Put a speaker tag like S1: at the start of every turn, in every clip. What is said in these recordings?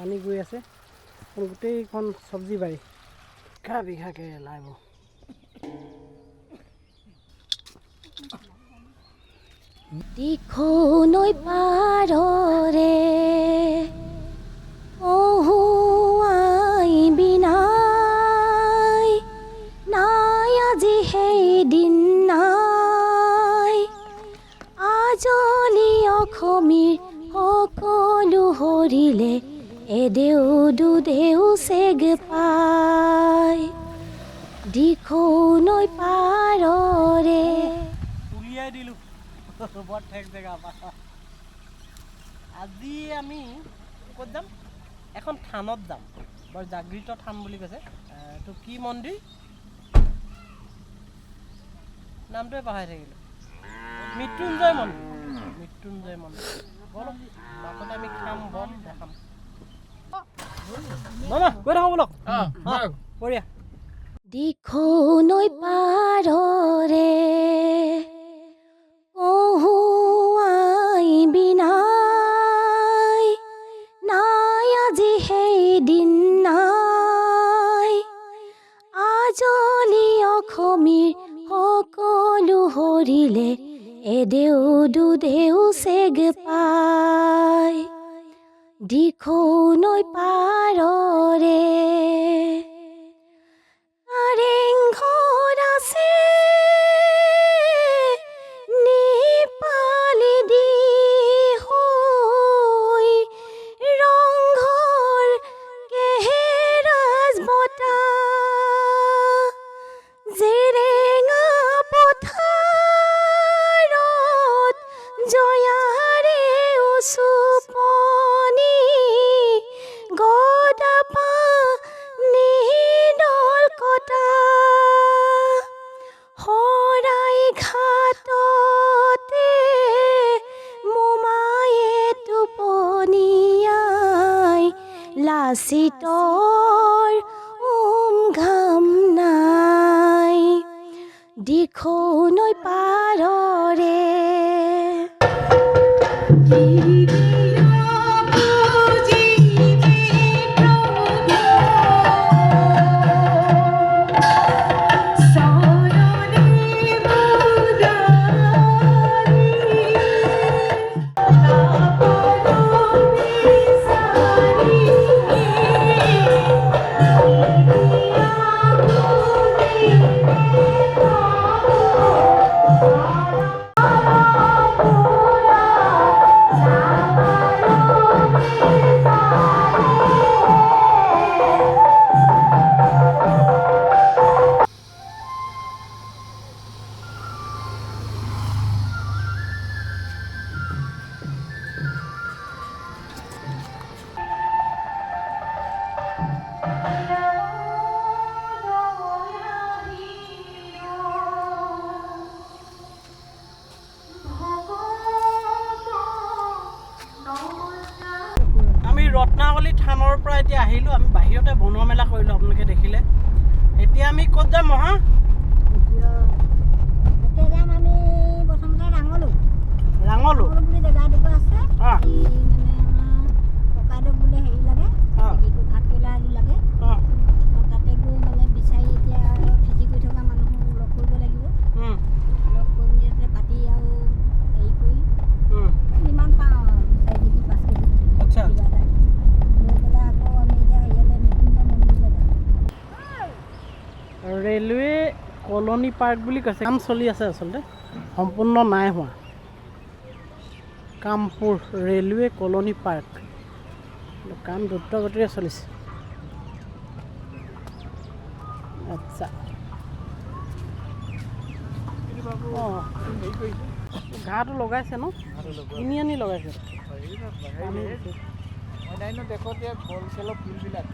S1: পানী গৈ আছে। এখন গোটেইখন চব্জি বাৰী, বিঘা বিঘা কেৰেলা এইবোৰ।
S2: দিখৌ নৈ পাৰৰে কহুৱাই বিনাই, নাই আজি সেই দিন নাই। আজলি অসমীৰ সকলো হৰিলে, এদেউ দুদেউ চেগ পাই। দিখৌ নৈ পাৰৰে।
S1: উলিয়াই দিলোঁ বৰ ঠেক জেগা পৰা। আজি আমি ক'ত যাম? এখন থানত যাম, বৰ জাগৃত থান বুলি কৈছে। এইটো কি মন্দিৰ, নামটোৱে পাহৰি থাকিলোঁ। মৃত্যুঞ্জয় মন্দিৰ, মৃত্যুঞ্জয় মন্দিৰ। ব'লক, বাটতে আমি খাম, বম দেখাম। মামা গৈ থাকোঁ ব'লক। বঢ়িয়া।
S2: দিখৌ নৈ পাৰৰে কহুৱাই বিনাই, নাই আজি সেই দিন নাই। আজলি অসমীৰ সকলো হৰিলে, এদেউ দুদেউ চেগ পাই। দিখৌ নৈ পাৰৰে কাৰেংঘৰ আছে, নেপালী দিহৈ, ৰংঘৰ কেহেৰাজ বঁটা, জেৰেঙা পথাৰত জয়াৰে উচুপনি, গদাপাণি দল কটা, শৰাই ঘাটতে মোমায়ে টোপনিয়াই, লাচিতৰ উম ঘাম নাই। দিখৌ নৈ পাৰৰে।
S1: আমি ৰত্নাৱলী থানৰ পৰা এতিয়া আহিলোঁ। আমি বাহিৰতে বনোৱা মেলা কৰিলোঁ, আপোনালোকে দেখিলে। এতিয়া আমি ক'ত যাম মহা?
S3: এতিয়া যাম আমি প্ৰথমতে ৰাঙলু।
S1: ৰাঙলু।
S3: ৰাঙলু বুলি জেগা এটুকুৰা আছে। এই মানে আমাৰ ককাইদেউক বোলে হেৰি লাগে, কি কয়, ভাতকেৰেলা আলু লাগে। তাতে গৈ মানে বিচাৰি এতিয়া খেতি কৰি থকা মানুহ লগ কৰিব লাগিব। লগ কৰি মেলি তাতে পাতি আৰু হেৰি কৰি যিমান পাওঁ আৰু 4 কেজি 5 কেজি কিবা এটা লৈ পেলাই আকৌ আমি এতিয়া হেৰিয়ালৈ মৃত্যুঞ্জয় মন্দিৰলৈ যাম।
S1: ৰেলৱে কলনী পাৰ্ক বুলি কৈছে। কাম চলি আছে, আচলতে সম্পূৰ্ণ নাই হোৱা। কামপুৰ ৰেলৱে কলনী পাৰ্ক, কাম দ্ৰুতগতিৰে চলিছে। আচ্ছা, অঁ, ঘাঁহটো লগাইছে ন, কিনি আনি লগাইছে। পানী দিছে।
S4: অন্যান্য দেশত যে বল খেলৰ ফিল্ডবিলাক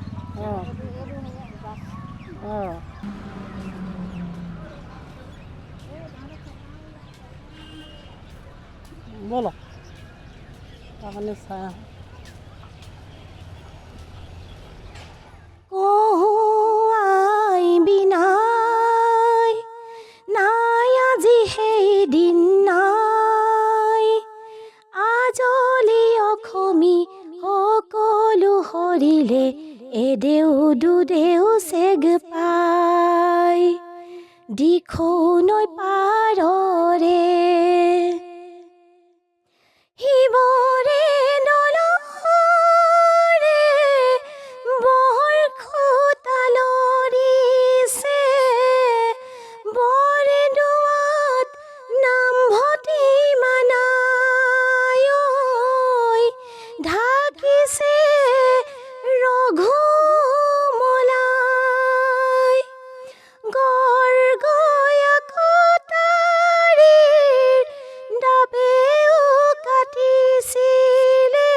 S1: অঁ, ব'লক, তাৰ কাৰণে চাই আহোঁ।
S2: কহুৱাই বিনাই, নাই আজি সেই দিন নাই। আজলি অসমী সকলো। ধৰিলে এদেও দুদেও চেগ পাই দিখৌ নৈ পাৰৰে শিৱৰে দলৰে বৰ খোতালৰিছে বৰদোৱাত নামভতি মানাই ঐ ঢাকিছে ৰঘুমলাই গড় কটাৰীৰ ডাবেও কাটিছিলে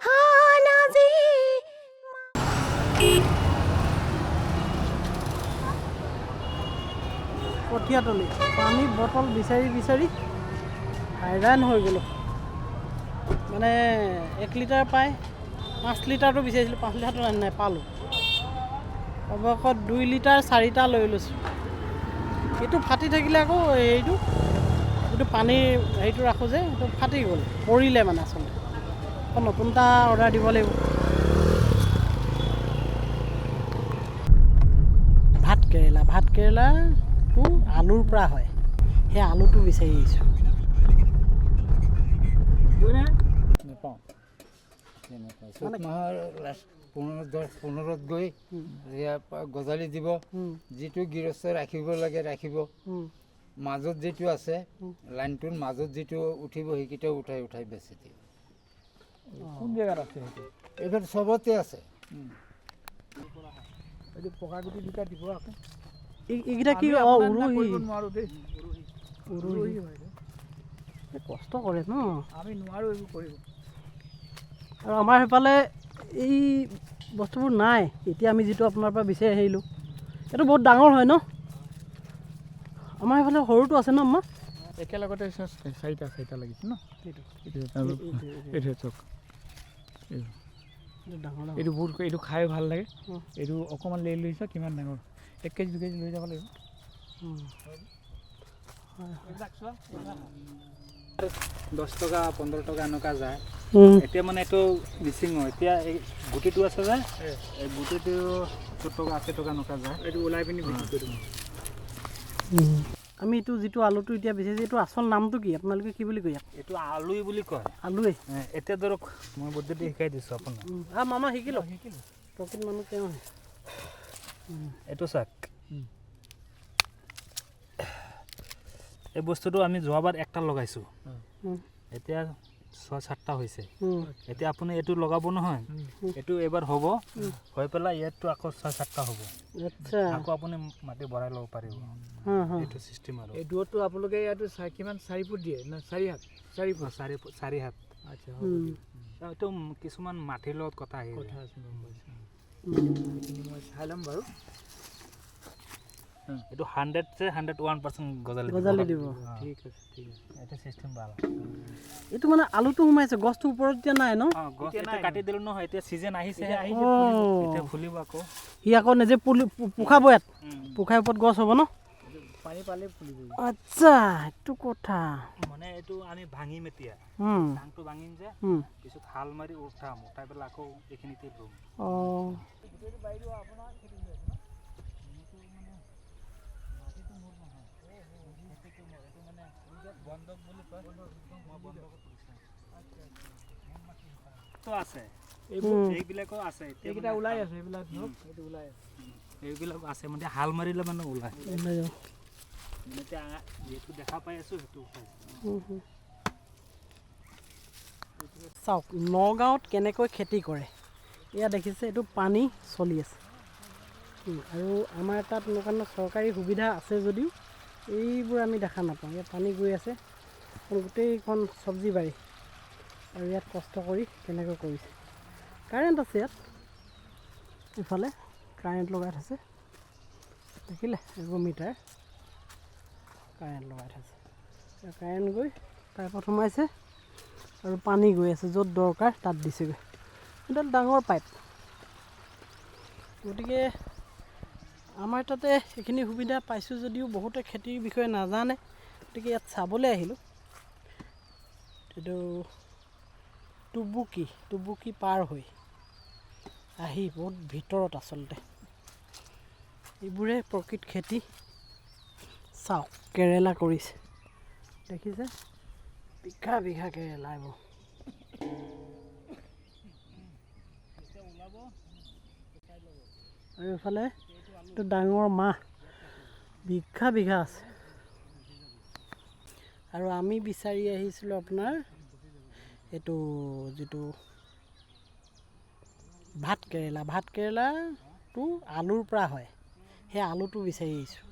S2: হানাজি।
S1: কঠীয়াতলি পানী বটল বিচাৰি বিচাৰি হাইৰাণ হৈ গ'লোঁ। মানে 1 লিটাৰ পাই 5 লিটাৰটো বিচাৰিছিলোঁ, 5 লিটাৰটো নাপালোঁ। অৱশেষত 2 লিটাৰ চাৰিটা লৈ লৈছোঁ। এইটো ফাটি থাকিলে আকৌ হেৰিটো, এইটো পানীৰ হেৰিটো ৰাখোঁ যে, সেইটো ফাটি গ'ল, পৰিলে। মানে আচলতে আকৌ নতুন এটা অৰ্ডাৰ দিব লাগিব। ভাত কেৰেলা, ভাত কেৰেলাটো আলুৰ পৰা হয়, সেই আলুটো বিচাৰি আহিছোঁ।
S4: নাপাওঁ তেনেকুৱা। চ'ত মাহৰ লাষ্ট 15, 10, 15ত গৈ ইয়াৰ পৰা গজালি দিব। যিটো গৃহস্থ ৰাখিব লাগে ৰাখিব। মাজত যিটো আছে, লাইনটোৰ মাজত যিটো উঠিব, সেইকেইটাও উঠাই উঠাই বেচি দিব।
S5: কোন জেগাত আছে সেইটো?
S4: এইফালে চবতে আছে।
S5: এইটো পকা গুটি দুটা দিব আকৌ।
S1: এইকেইটা কি?
S5: আমি
S1: অঁ।
S5: আপোনাৰ নিচিনা
S1: উৰহি।
S5: কৰিব নোৱাৰোঁ দেই।
S1: উৰহি।
S5: উৰহি হয় এইটো।
S1: এই কষ্ট কৰে ন?
S5: আমি নোৱাৰোঁ এইবোৰ কৰিব।
S1: আৰু আমাৰ সেইফালে এই বস্তুবোৰ নাই। এতিয়া আমি যিটো আপোনাৰ পৰা বিচাৰি আহিলোঁ, এইটো বহুত ডাঙৰ হয় ন? আমাৰ সেইফালে সৰুটো আছে ন আম্মা?
S5: একেলগতে চাৰিটা চাৰিটা লাগিছে ন?
S1: এইটো।
S5: এইটো এটা, এইটো চাওক।
S1: এইটো ডাঙৰ ডাঙৰ।
S5: এইটো বহুত, এইটো খাই ভাল লাগে। এইটো অকণমান লৈ লৈছা, কিমান ডাঙৰ, 1 কেজি 2 কেজি লৈ যাব লাগিব।
S6: 10 টকা, 15 টকা এনেকুৱা যায়। এতিয়া মানে এইটো মিচিং হয়। এতিয়া এই গুটিটো আছে যে, এই গুটিটো 70 টকা, 80 টকা এনেকুৱা যায়।
S5: এইটো ওলাই পিনি বিক্ৰী কৰি দিম।
S1: আমি এইটো যিটো আলুটো এতিয়া বিচাৰিছোঁ, এইটো আচল নামটো কি? আপোনালোকে কি বুলি কয় ইয়াক?
S6: এইটো আলুই বুলি কয়।
S1: আলুৱে?
S6: এতিয়া ধৰক মই বুদ্ধিটো শিকাই দিছোঁ আপোনাক।
S1: মামা শিকি লওক, প্ৰকৃত মানুহ তেওঁ হয়।
S6: এইটো চাওক, এই বস্তুটো আমি যোৱাবাৰ একটা লগাইছোঁ। এতিয়া ছয় সাতটা হৈছে। এতিয়া আপুনি এইটো লগাব নহয়, এইটো এইবাৰ হ'ব, হৈ পেলাই ইয়াততো আকৌ ছয় সাতটা হ'ব। আকৌ আপুনি মাটি ভৰাই ল'ব পাৰিব।
S1: হা হা
S6: এইটো চিষ্টেম আৰু।
S5: এই দূৰত্বটো আপোনালোকে ইয়াতো কিমান, 4 ফুট দিয়ে ন 4 হাত, 4 ফুট?
S6: 4 4 হাত।
S5: আচ্ছা, হ'ব।
S6: এইটো কিছুমান মাটিৰ লগত কথা আহি
S5: কথা
S6: যায়।
S5: আছে, গম পাইছোঁ। এইখিনি মই চাই ল'ম বাৰু।
S6: এইটো 100 যে 101% গজালি দিব।
S1: গজালি দিব।
S5: ঠিক আছে, ঠিক আছে।
S6: এইটো চিষ্টেম ভাল।
S1: এইটো মানে আলুটো সোমাইছে, গছটো ওপৰত এতিয়া নাই ন?
S6: অঁ, গছ এতিয়া কাটি দিলোঁ নহয়, এতিয়া চিজন আহিছে। এতিয়া ফুলিব আকৌ।
S1: সি আকৌ নিজে পুলি পোখাব ইয়াত, পোখাই ওপৰত গছ হ'ব ন?
S5: পানী পালে ফুলিব।
S1: আচ্ছা, সেইটো কথা।
S6: মানে এইটো আমি ভাঙিম এতিয়া। চাংটো ভাঙিম যে, পিছত হাল মাৰি উঠাম, উঠাই পেলাই আকৌ এইখিনিতে ৰুম।
S1: অঁ।
S6: বন্ধক বুলি কয়, মই বন্ধকত কৰিছোঁ। তো আছে।
S5: এইবোৰ
S6: এইবিলাকো আছে এতিয়া।
S5: এইকেইটা
S6: মানে
S5: ওলাই আছে, এইবিলাক ধৰক এইটো ওলাই আছে।
S6: এইবিলাক আছে, মানে হাল মাৰিলে মানে ওলায়।
S1: ওলাই যাব।
S6: মানে এতিয়া যিহেতু দেখা পাই আছোঁ, সেইটো উঠাইছোঁ।
S1: চাওক, নগাঁৱত কেনেকৈ খেতি কৰে। এয়া দেখিছে, এইটো পানী চলি আছে। আৰু আমাৰ তাত এনেকুৱা ধৰণৰ চৰকাৰী সুবিধা আছে যদিও এইবোৰ আমি দেখা নাপাওঁ। ইয়াত পানী গৈ আছে আৰু গোটেইখন চব্জি বাৰী আৰু ইয়াত কষ্ট কৰি কেনেকৈ কৰিছে। কাৰেণ্ট আছে ইয়াত, ইফালে কাৰেণ্ট লগাই থৈছে, দেখিলে? এইবোৰ মিটাৰ, কাৰেণ্ট লগাই থৈছে। কাৰেণ্ট গৈ পাইপত সোমাইছে আৰু পানী গৈ আছে, য'ত দৰকাৰ তাত দিছেগৈ। এডাল ডাঙৰ পাইপ। গতিকে আমাৰ তাতে এইখিনি সুবিধা পাইছোঁ যদিও বহুতে খেতিৰ বিষয়ে নাজানে। গতিকে ইয়াত চাবলৈ আহিলোঁ। এইটো টুবুকি, টুবুকি পাৰ হৈ আহি বহুত ভিতৰত আচলতে। এইবোৰে প্ৰকৃত খেতি। চাওক, কেৰেলা কৰিছে, দেখিছে, বিঘা বিঘা কেৰেলা এইবোৰ। আৰু এইফালে এইটো ডাঙৰ মাহ, বিঘা বিঘা আছে। আৰু আমি বিচাৰি আহিছিলোঁ আপোনাৰ এইটো যিটো ভাত কেৰেলা, ভাত কেৰেলাটো আলুৰ পৰা হয়, সেই আলুটো বিচাৰি আহিছোঁ।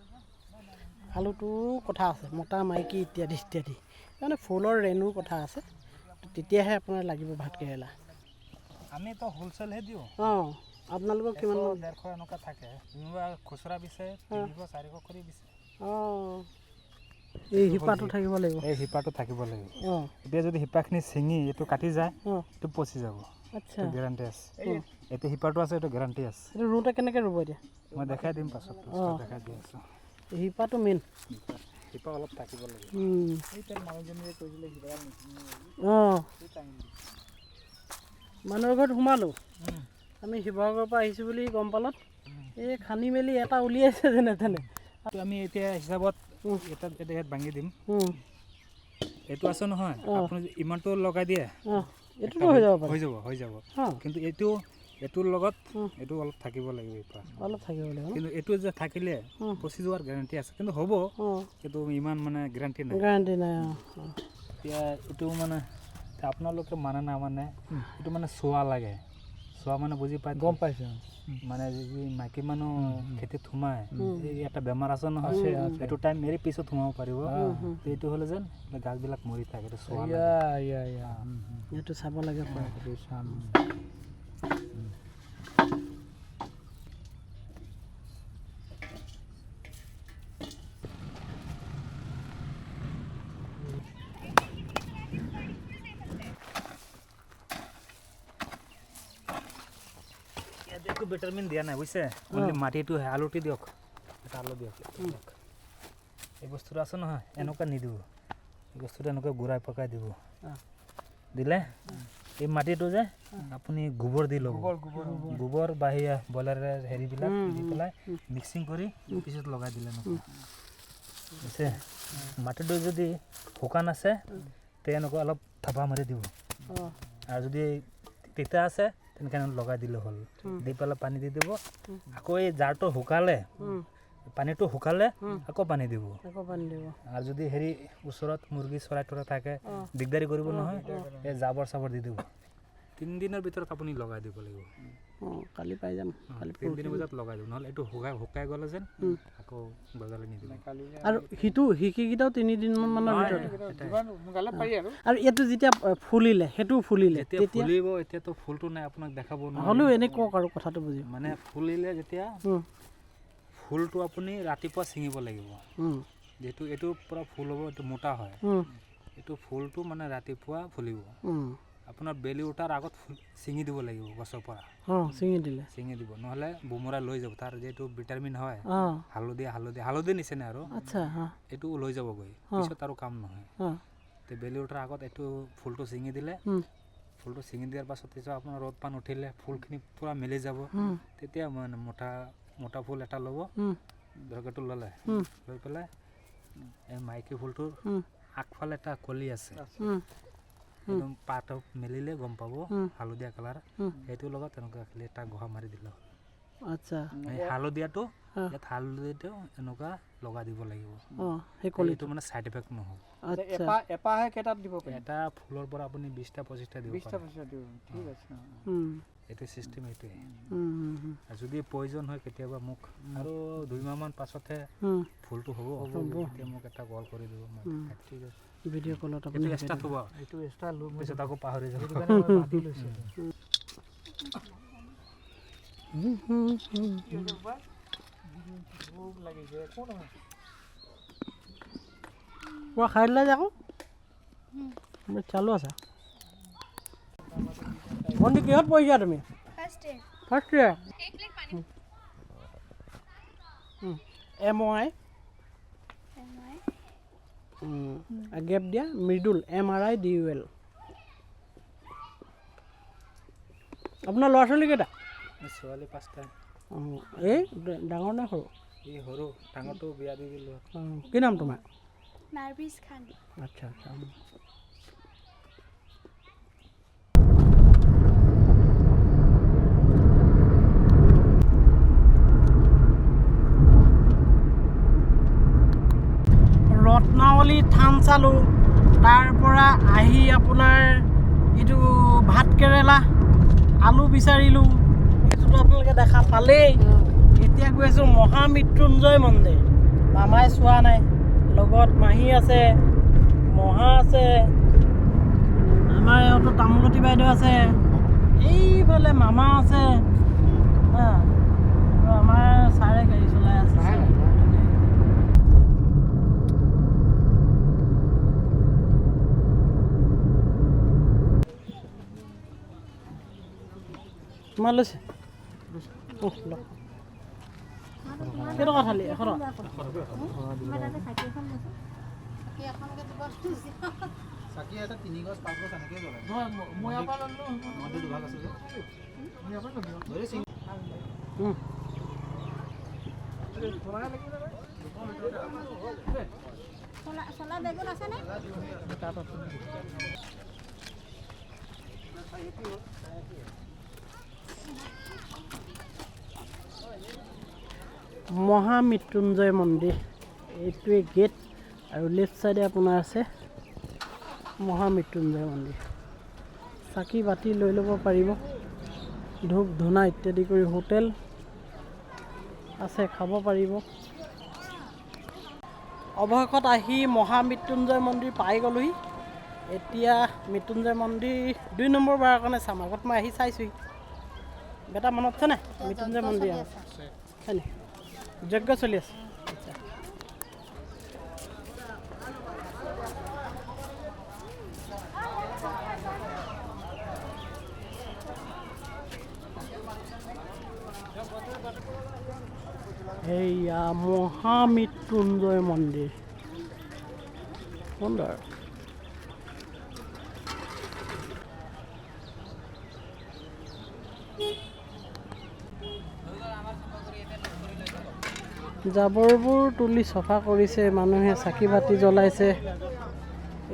S1: আলুটোৰ কথা আছে, মতা মাইকী ইত্যাদি ইত্যাদি, মানে ফুলৰ ৰেণুৰ কথা আছে, তেতিয়াহে আপোনাৰ লাগিব ভাত কেৰেলা।
S6: আমিতো হোলচেলহে দিওঁ।
S1: অঁ, আপোনালোকক কিমান?
S6: 150 এনেকুৱা থাকে, কোনোবা খুচুৰা বিচাৰে 300 400 কৰি বিচাৰে।
S1: অঁ, এই শিপাটো থাকিব লাগিব।
S6: এই শিপাটো থাকিব লাগিব।
S1: অঁ,
S6: এতিয়া যদি শিপাখিনি ছিঙি এইটো কাটি যায়,
S1: অঁ,
S6: এইটো পচি যাব।
S1: আচ্ছা,
S6: গেৰাণ্টি আছে। এতিয়া শিপাটো আছে, এইটো গেৰাণ্টি আছে।
S1: এইটো ৰুওঁতে কেনেকৈ ৰুব এতিয়া?
S6: মই দেখাই দিম পাছত, দেখাই দি আছোঁ।
S1: শিপাটো মেইন,
S6: শিপা অলপ থাকিব লাগিব।
S1: অঁ, মানুহৰ ঘৰত সোমালোঁ আমি, শিৱসাগৰৰ পৰা আহিছোঁ বুলি গম পালত এই খান্দি মেলি এটা উলিয়াইছে যেনে তেনে।
S6: আমি এতিয়া হিচাপত এটা এটা ইয়াত ভাঙি দিম। এইটো আছে নহয়, আপুনি ইমানটো লগাই দিয়ে,
S1: এইটোতো হৈ যাব পাৰে,
S6: হৈ যাব, হৈ যাব। কিন্তু এইটো এইটোৰ লগত এইটো অলপ থাকিব লাগিব, শিপা
S1: অলপ থাকিব লাগিব।
S6: কিন্তু এইটো যে থাকিলে পচি যোৱাৰ গেৰাণ্টি আছে, কিন্তু হ'ব, কিন্তু ইমান মানে গেৰাণ্টি নাই।
S1: গেৰাণ্টি নাই।
S6: এতিয়া এইটো মানে আপোনালোকে মানে নামানে, এইটো মানে চোৱা লাগে। চোৱা মানে বুজি পাই?
S5: গম পাইছোঁ।
S6: মানে যি মাইকী মানুহ খেতিত সোমায়, এই এটা বেমাৰ আছে নহয়, এইটো টাইম এৰি পিছত সোমাব পাৰিব। এইটো হ'লে যেন গাছবিলাক মৰি থাকে, এইটো চোৱা লাগে।
S1: এইটো চাব লাগে।
S5: চাম।
S6: একো ভিটামিন দিয়া নাই, বুজিছে? অনলি মাটিটো, আলুটো দিয়ক, এটা আলু দিয়ক। এই বস্তুটো আছে নহয়, এনেকুৱা নিদিব, এই বস্তুটো এনেকুৱা ঘূৰাই পকাই দিব। দিলে এই মাটিটো যে আপুনি গোবৰ দি ল'ব, গোবৰ বাহিৰা ব্ৰইলাৰৰ হেৰিবিলাক দি পেলাই মিক্সিং কৰি পিছত লগাই দিলে এনেকুৱা, বুজিছে? মাটিটো যদি শুকান আছে তে এনেকুৱা অলপ থাপা মাৰি দিব, আৰু যদি তিতা আছে তেনেকৈ লগাই দিলে হ'ল। দি পেলাই পানী দি দিব। আকৌ এই জাৰটো শুকালে, পানীটো শুকালে আকৌ পানী দিব। আৰু যদি হেৰি ওচৰত মুৰ্গী চৰাই তৰাই থাকে, দিগদাৰী কৰিব নহয়, এই জাবৰ চাবৰ দি দিব। 3 দিনৰ ভিতৰত আপুনি লগাই দিব লাগিব।
S1: কালি পাই যাম।
S6: 3 দিনৰ ভিতৰত লগাই দিব, নহ'লে এইটো শুকাই শুকাই গ'লে যেন আকৌ বজাৰলৈ নিদিব।
S1: আৰু সিটো সিকেইটাও 3 দিনমানৰ ভিতৰত। আৰু এইটো যেতিয়া ফুলিলে, সেইটো ফুলিলে
S6: যেতিয়া ফুলিব, এতিয়াতো ফুলটো নাই, আপোনাক দেখাব নোৱাৰিম।
S1: হ'লেও এনে কওক আৰু কথাটো বুজি।
S6: মানে ফুলিলে যেতিয়া ফুলটো আপুনি ৰাতিপুৱা ছিঙিব লাগিব। যিহেতু এইটো পূৰা ফুল হ'ব, এইটো মোটা হয়, এইটো ফুলটো মানে ৰাতিপুৱা ফুলিব। আপোনাৰ বেলি উঠাৰ আগত ফুল ছিঙি দিব লাগিব গছৰ পৰা।
S1: ছিঙি দিলে,
S6: ছিঙি দিব, নহ'লে বোমৰা লৈ যাব। তাৰ যিটো ভিটামিন হয়, হালধীয়া হালধীয়া হালধি নিচিনা আৰু,
S1: আচ্ছা,
S6: এইটো লৈ যাবগৈ, পিছত আৰু কাম নহয়। তে বেলি উঠাৰ আগত এইটো ফুলটো ছিঙি দিলে, ফুলটো ছিঙি দিয়াৰ পাছত পিছত আপোনাৰ ৰ'দ পান উঠিলে ফুলখিনি পূৰা মেলি যাব। তেতিয়া মানে মোটা মোটা ফুল এটা ল'ব, ধৰক এইটো ল'লে, লৈ পেলাই এই মাইকী ফুলটোৰ আগফালে এটা কলি আছে, একদম পাত মেলিলে গম পাব, হালধীয়া কালাৰ, সেইটোৰ লগত তেনেকুৱা খালি এটা গুহা মাৰি দিলে হ'ল।
S1: আচ্ছা,
S6: এই হালধীয়াটো ইয়াত হালধীয়াটো এনেকুৱা লগাই দিব লাগিব।
S1: সেই কলিটো
S6: এইটো মানে চাইড এফেক্ট নহ'ব।
S5: এপাহে কেইটাত দিব পাৰিম?
S6: এটা ফুলৰ পৰা আপুনি 20টা 25টা দিব।
S5: 20টা 25টা দিব, ঠিক আছে।
S6: এইটো চিষ্টেম এইটোৱে। যদি প্ৰয়োজন হয় কেতিয়াবা মোক আৰু 2 মাহমান পাছতহে ফুলটো হ'ব, তেতিয়া মোক এটা কল কৰি দিব, মই
S5: ঠিক আছে।
S1: ভিডিঅ' কলত আপুনি
S6: এইটো এক্সট্ৰা থ'ব,
S5: এইটো এক্সট্ৰা ল'ম,
S6: পিছত আকৌ পাহৰি যাব।
S1: পুৰা খাই দিলা যে আকৌ চালু আছে। ভণ্টি কিহত পঢ়িছা তুমি? First year. M Y gap দিয়া Mridul, M R I D U L. আপোনাৰ ল'ৰা ছোৱালী কেইটা?
S6: ছোৱালী 5টা।
S1: অঁ, এই ডাঙৰ নে সৰু?
S6: এই সৰু, ডাঙৰটো বিয়া দি দিলোঁ।
S1: অঁ, কি নাম তোমাৰ?
S7: নাৰ্ভিছ খান।
S1: আচ্ছা আচ্ছা। ৰত্নাৱলী থান চালোঁ, তাৰ পৰা আহি আপোনাৰ এইটো ভাত কেৰেলা আলু বিচাৰিলোঁ, সেইটোতো আপোনালোকে দেখা পালেই। এতিয়া গৈ আছোঁ মহামৃত্যুঞ্জয় মন্দিৰ। মামাই চোৱা নাই, লগত মাহী আছে, মহা আছে, আমাৰ এওঁতো তামোলতী বাইদেউ আছে, এইফালে মামা আছে, হা, আৰু আমাৰ ছাৰে গাড়ী চলাই আছে। তোমাৰ লৈছে? লওক। কেইটকা থালি? 100 টকা। মহামৃত্যুঞ্জয় মন্দিৰ, এইটোৱে গেট, আৰু লেফ্ট ছাইডে আপোনাৰ আছে মহামৃত্যুঞ্জয় মন্দিৰ। চাকি বাতি লৈ ল'ব পাৰিব, ধূপ ধূনা ইত্যাদি কৰি হোটেল আছে, খাব পাৰিব। অৱশেষত আহি মহামৃত্যুঞ্জয় মন্দিৰ পাই গ'লোহি। এতিয়া মৃত্যুঞ্জয় মন্দিৰ 2 নম্বৰ বাৰৰ কাৰণে চাম। আগত মই আহি চাইছোহি। বেটা মনত আছে নাই মৃত্যুঞ্জয় মন্দিৰ? হয় নি? যজ্ঞ চলি আছে। আচ্ছা, এইয়া মহামৃত্যুঞ্জয় মন্দিৰ, সুন্দৰ। জাবৰবোৰ তুলি চফা কৰিছে মানুহে, চাকি বাতি জ্বলাইছে,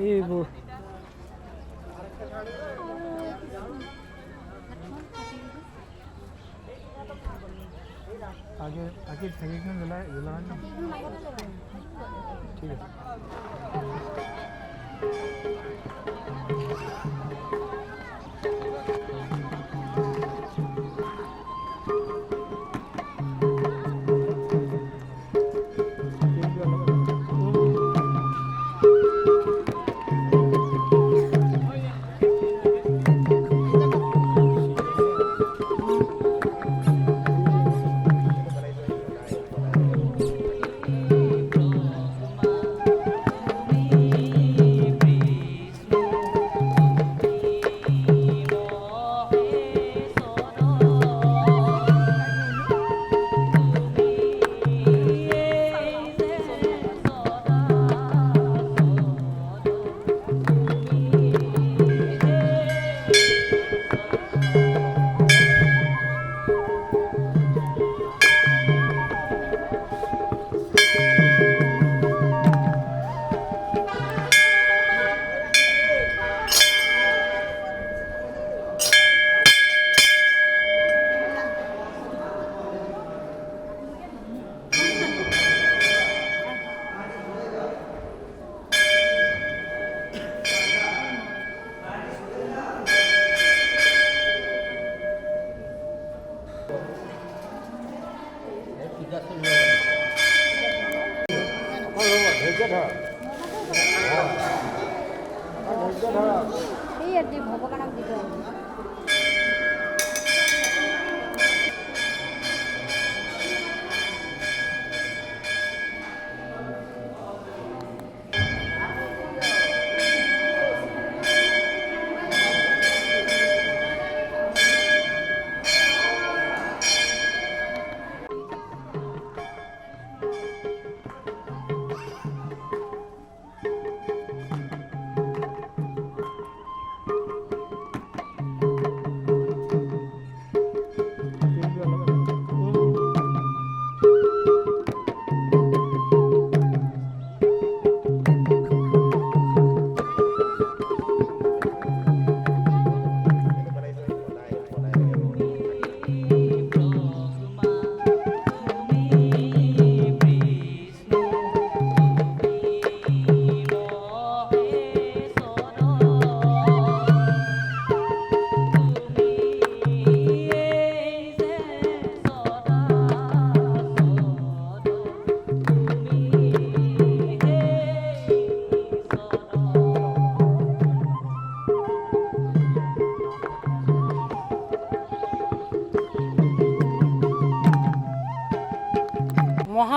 S1: এইবোৰ।
S5: ঠিক আছে।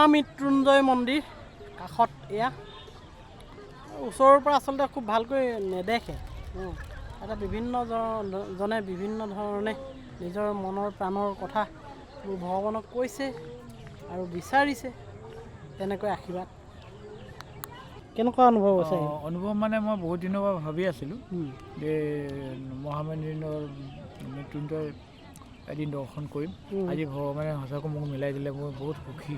S1: মহামৃত্যুঞ্জয় মন্দিৰ কাষত। এয়া ওচৰৰ পৰা আচলতে খুব ভালকৈ নেদেখে। এটা বিভিন্ন জনে বিভিন্ন ধৰণে নিজৰ মনৰ প্ৰাণৰ কথা ভগৱানক কৈছে আৰু বিচাৰিছে, তেনেকৈ আশীৰ্বাদ। কেনেকুৱা অনুভৱ হৈছে?
S5: অনুভৱ মানে মই বহুত দিনৰ পৰা ভাবি আছিলোঁ যে মহামৃত্যুঞ্জয় মৃত্যুঞ্জয় এদিন দৰ্শন কৰিম। আজি ভগৱানে সঁচাকৈ মোক মিলাই দিলে, মই বহুত সুখী,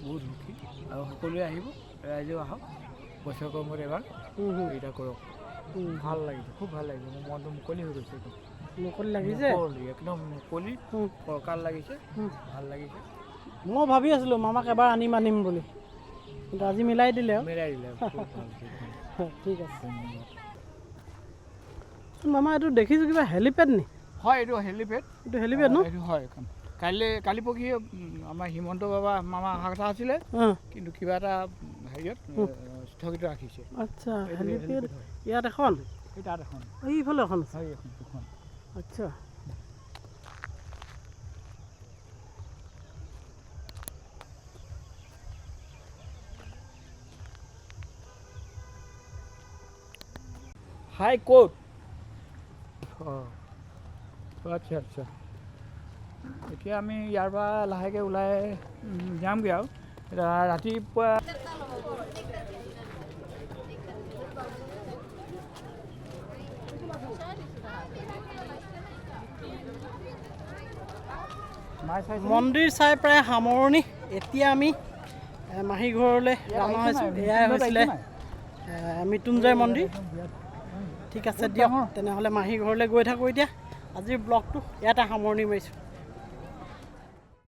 S5: বহুত সুখী। আৰু সকলোৱে আহিব, ৰাইজেও আহক, বছৰেকৰ মূৰত এবাৰ এইটা কৰক। ভাল লাগিছে, খুব ভাল লাগিছে। মোৰ মনটো মুকলি হৈ গৈছে একদম।
S1: মুকলি লাগিছে?
S5: মুকলি, একদম মুকলি, ফৰকাল লাগিছে, ভাল লাগিছে।
S1: মই ভাবি আছিলোঁ মামাক এবাৰ আনিম আনিম বুলি, কিন্তু আজি মিলাই দিলে আৰু।
S5: মিলাই দিলে, খুব ভাল।
S1: ঠিক আছে,
S5: ধন্যবাদ।
S1: মামা, এইটো দেখিছোঁ কিবা হেলিপেড নি?
S5: হয়, এইটো হেলিপেড।
S1: এইটো হেলিপেড ন?
S5: এইটো হয়। কাইলৈ কালি পৰহি আমাৰ হিমন্ত বাবা মামা অহা কথা আছিলে, কিন্তু কিবা এটা হেৰিয়ত স্থগিত ৰাখিছে।
S1: আচ্ছা,
S5: এইটো
S1: হেলিপেড
S5: হেলিপেড হয়।
S1: ইয়াত এখন,
S5: এই তাত এখন,
S1: এইফালে এখন আছে।
S5: হয়, এখন দুখন।
S1: আচ্ছা,
S5: হাই কোৰ্ট। অঁ, আচ্ছা আচ্ছা। এতিয়া আমি ইয়াৰ পৰা লাহেকৈ ওলাই যামগৈ আৰু এতিয়া ৰাতিপুৱা।
S1: মন্দিৰ চাই প্ৰায় সামৰণি। এতিয়া আমি মাহী ঘৰলৈ ৰাওনা হৈছোঁ। এয়াই হৈছিলে মৃত্যুঞ্জয় মন্দিৰ। ঠিক আছে দিয়ক, তেনেহ'লে মাহী ঘৰলৈ গৈ থাকোঁ। এতিয়া আজিৰ ব্লগটো ইয়াতে সামৰণি মাৰিছোঁ।